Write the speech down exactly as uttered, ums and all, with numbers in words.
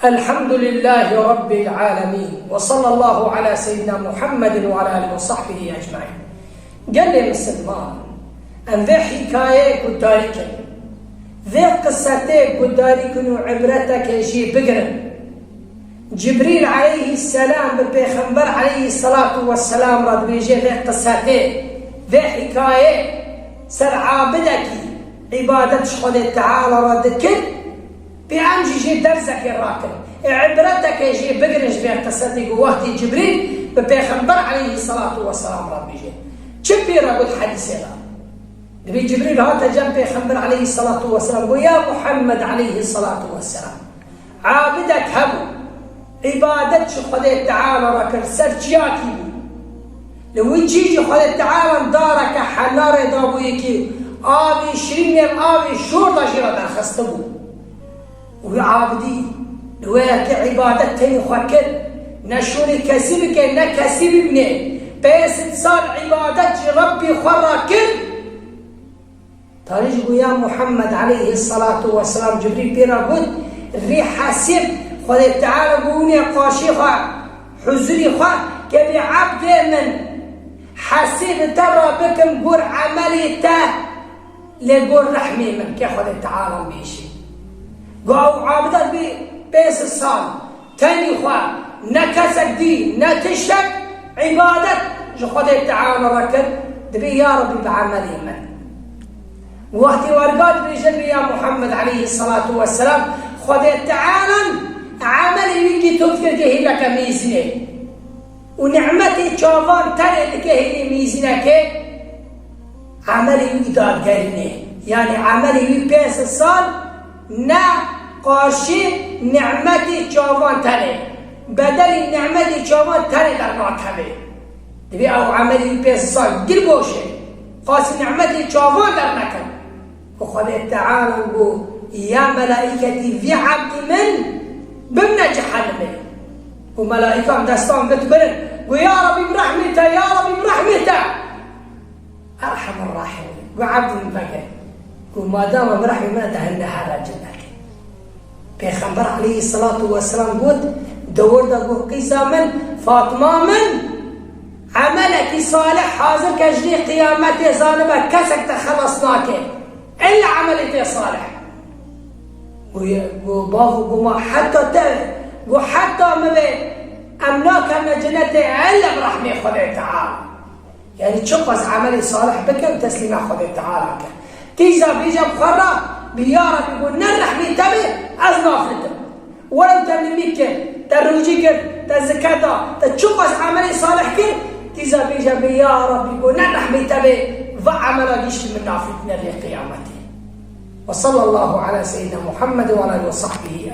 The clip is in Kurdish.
الحمد لله رب العالمين، وصلى الله على سيدنا محمد وعلى آله وصحبه أجمعين. Gelê misilman, em vê hîkayeyê guhdarî kin. Vê qisetê guhdarî kin û ibretekê jê bigirin. Cibrîl aleyhisselam bi Pêxember aleyhisselatu vesselam re dibêje vê qisetê, vê hîkayê ser abidekî îbadet ji Xwedê Teala re dikir, pê em jî jê dersekê rakin. Ê ibretekê jê bigirin ji vê qisetê ku wextê Cibrîl bi Pêxember aleyhisselatu vesselam re dibêje. Çi pê re got hedîsê re? Dibê Cibrîl hate cem Pêxember aleyhisselatu vesselam, got, "Ya Muhammed aleyhisselatu vesselam, abidek hebû, îbadet ji Xwedê Teala re kir, ser çiyakî bû. Li wî çî jî Xwedê Teala dareke henarê dabû yekî, avê şirîn nêv avê şor da jê re derxistibû. Wî abidî li wê yekê îbadet tenê xwe kir, ne şorê kesî bike, ne kesî bibîne. Pênc sed sal îbadet ji Rebbê xwe re kir." Tarî jî got, "Ya Muhammed aleyhisselatu vesselam, Cibrîl pê re got, rê hesêb Xwedê Teala bûne qarşî xwe, huzurî xwe, ke bê ebdê min, hesêb te re bikim gor emelê te, lê gor rehmê min, ke Xwedê Teala bêjî." Got, ew abida bî pênc sed sal, tenî xwe, ne kesek dî, ne tiştek, îbadet ji Xwedê Teala re kir, dibê, "Ya Rebî, bi emelê min." Wextê werga dibêje, dibê, "Ya Muhammed aleyhisselatu vesselam, Xwedê Teala emelê wî kî tu dikir kê hîleke mêzînê û nimetê çavan tenê dike hîlê mêzînekê." Emelê wî dadgerînê, yanî emelê wî pênc sed sal ne qarşî nimetê çavan tenê, bedelî nimetê çavan tenê dernakeve. Dibê ew emelê wî pênc sed sal gir boş e, qasî nimetê çavan dernekin. Ku Xwedê Teala got, "Ya melaîketî, vî ebdî min bimne cehennemê." Û melaîkan destan git birin, got, "Ya Rebî, bi rehmê te, ya Rebî, bi rehmê te." Erhemur Rahimîn. Got, "Ebdî min veke." Got, "Madama min rehmê min te hinde here cennetê." Pêxember aleyhisselatu vesselam got, "Dewir de got, qîza min, Fatma min, emelekî salih hazir ke ji rê qiyametê zanibe kesek te xelas nake. Ella emelê te salih." Got, "Got, bavo, got, ma heta te, got, heta min vê, em nakevne cennetê ella bi rehmê Xwedê Teala." Yanî çiqas emelê salih bikin, teslîma Xwedê Teala kin. Tîza bêje bi xwe re, bi ya Rebî, got, "Ne rehmê te bê, ez nafirtim. Were te nimîk kir, te rojî kir, te zike da, te çiqas emelê salih kir, tîza bêje bi ya Rebî, got, ne rehmê te bê, va emela giştî min nafirtîne rê qiyametê." Ve sallallahu ala seyyidina Muhammed ve ala alihi ve sahbihi